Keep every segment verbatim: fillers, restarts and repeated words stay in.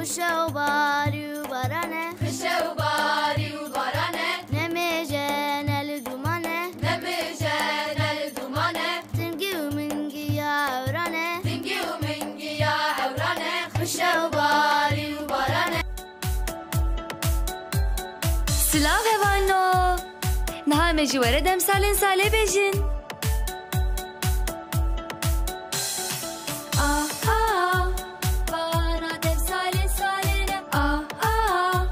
Xişe û barî û baran e. Xişe û barî û baran e. Nemêje ne li duman e. Nemêje ne li duman e. Tingî û mingî ya ewran e. Tingî û mingî ya ewran e. Xişe û barî û baran e. Silav hevalno. Niha em ê ji we re demsalên salê bêjin. Ah, ah, vana demsalên salê ne. Ah, ah,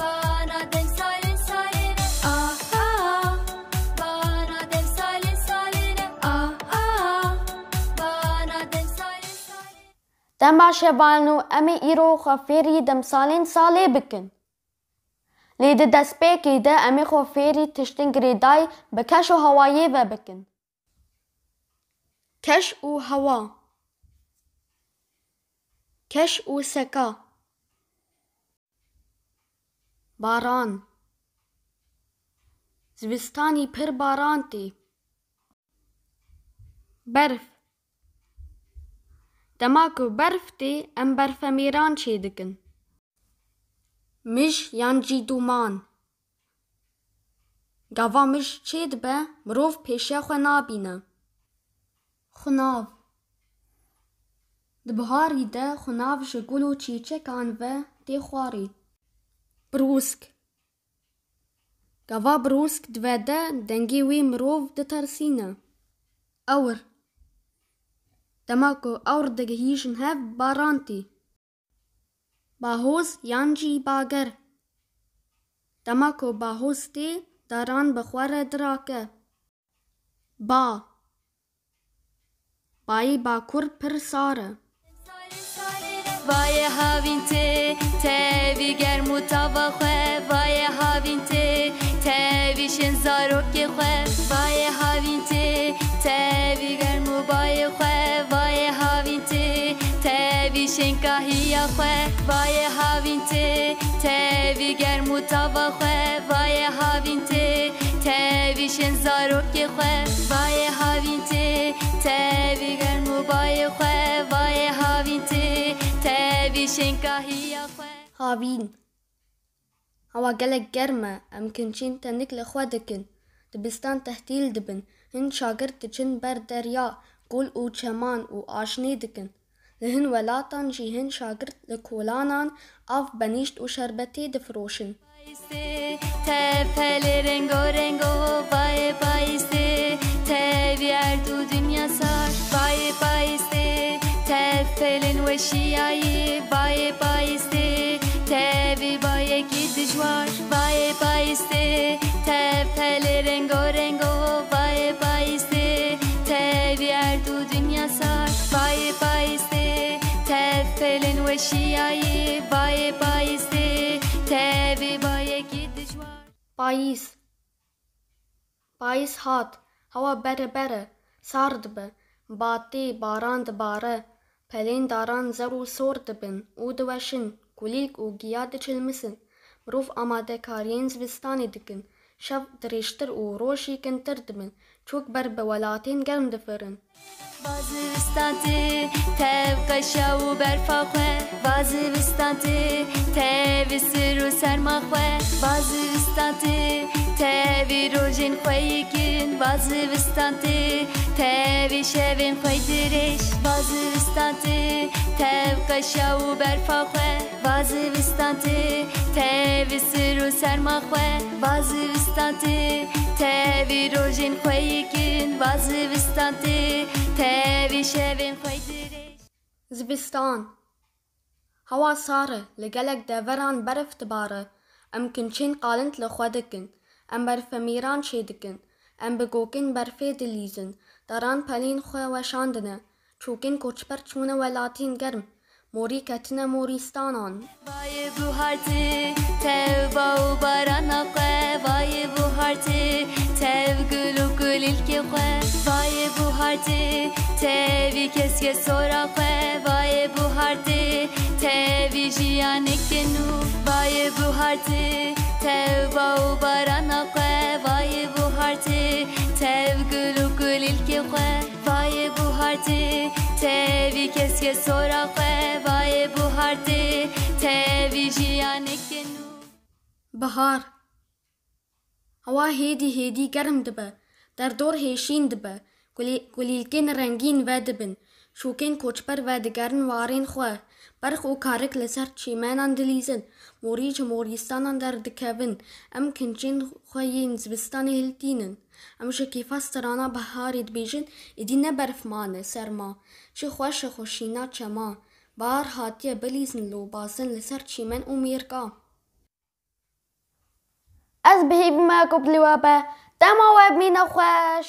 vana demsalên salê ne. Ah, ah, vana demsalên salê ne. Ah, ah, vana demsalên salê ne. Dema şevan û em ê îro xwe fêrî demsalên salê bikin. Lê di destpêkê de em ê xwe fêrî tiştên girêdayî bi keş û hewayê ve bikin. Keş û hewa. Keş û seka. Baran. Zivistanî pir baran tê. Berf. Dema ku berf tê, em berfemêran çêdikin. Mij yan jî dûman. Gava mij çêdibe, mirov pêşiya xwe nabîne. Xunav. Di biharî de xunav ji gul û çîçekan ve tê xwarî. Brûsk. Gava brûsk divede, dengê wê mirov ditersîne. Ewr. Dema ku ewr digihîjin hev, baran tê. Bahoz yan jî bager. Dema ku bahoz tê, daran bi xwe re dirake. Ba. Bayê bakur pir sar e. Bayê havîn tê, tevî germ û tava xwe. Bayê havîn tê, tevî şên zarokê xwe. Bayê havîn tê, tevî germ û bayê xwe. Bayê havîn tê, tevî şên kahiya xwe. Bayê havîn tê, tevî germ û tava xwe. Bayê havîn tê, tevî şên zarokê xwe. Bayê havîn tê, tevî germ û bayê xwe. Bayê havîn tê, tevî şên kahiya xwe. Havîn. Hewa gelek germ e, em kinçên tenik li xwe dikin. Dibistan tehtîl dibin, hin şagirt diçin ber derya, gul û çeman û aşnê dikin. Li hin welatan jî hin şagirt li kolanan av, benîşt û şerbetê difiroşin. Payîzê, tev pelê rengo rengo, bayê payîzê, tevî erd û dinya sar. Bayê payîzê, tev pelên weşiyayî. Bayê payîzê, tevî bayekî dijwar. Bayê payîzê, tev pelê rengo rengo. Bayê payîzê, tevî erd û dinya sar. Bayê payîzê, tev pelên weşiyayî. Bayê payîzê, tevî bayekî dijwar. Payîz. Payîz hat, hewa bereber e, sar dibe, ba tê, baran dibare, pelên daran zer û sor dibin û diweşin, kulîlk û giya diçilmisin. Mirov amadekariyên zivistanê dikin, şev dirêjtir û roj jî kintir dibin, çûk ber bi welatên germ difirin. Va zivistan tê, tev qeşa û berfa xwe. Va zivistan tê, tevî sir û serma xwe. Va zivistan tê, tevî rojên xwe yê kin. Va zivistan tê, tevî şevên xwe dirêj. Va zivistan tê, tev qeşa û berfa xwe. Va zivistan tê, tevî sir û serma xwe. Va zivistan tê, tevî rojên xwe yê kin. Va zivistan tê, tevî şevên xwe dirêj. Zivistan. Hewa sar e, li gelek deveran berf dibare. Em kinçên qalind li xwe dikin. Em berfemîran çêdikin. Em bi gokên berfê dilîzin. Daran pelên xwe weşandine. Çûkên koçber çûne welatên germ. Morî ketine morîstanan. Vayê buhar tê, tev ba û barana xwe. Vayê buhar tê, tev gul û kulîlkê xwe. Vayê buhar tê, tevî keske sora xwe. Vayê buhar tê, tevî jiyanek nû. Vayê buhar tê, tev ba û barana xwe. Vayê buhar tê, tev gul û kulîlkê xwe. Vayê buhar tê, tevî keske sora xwe. Vayê buhar tê, Tevî jiyaneke nû. Bihar. Hewa hêdî hêdî germ dibe. Derdor hêşîn dibe. Kulî-, kulîlkên rengîn vedibin. Şûkên koçber vedigerin warên xwe. Berx û karik li ser çîmenan dilîzin. Morî ji morîstanan derdikevin. Em kincên xwe yên zivistanê hiltînin. Em ji kêfa strana biharê dibêjin, êdî ne berf mane serma. Çi xweş e xweşîna çema. Bahar hatiye bilîzin lobazin li ser çîmen û mêrka. Ez bi hêvî me ku bi li we be. Dema we bimîne xweş.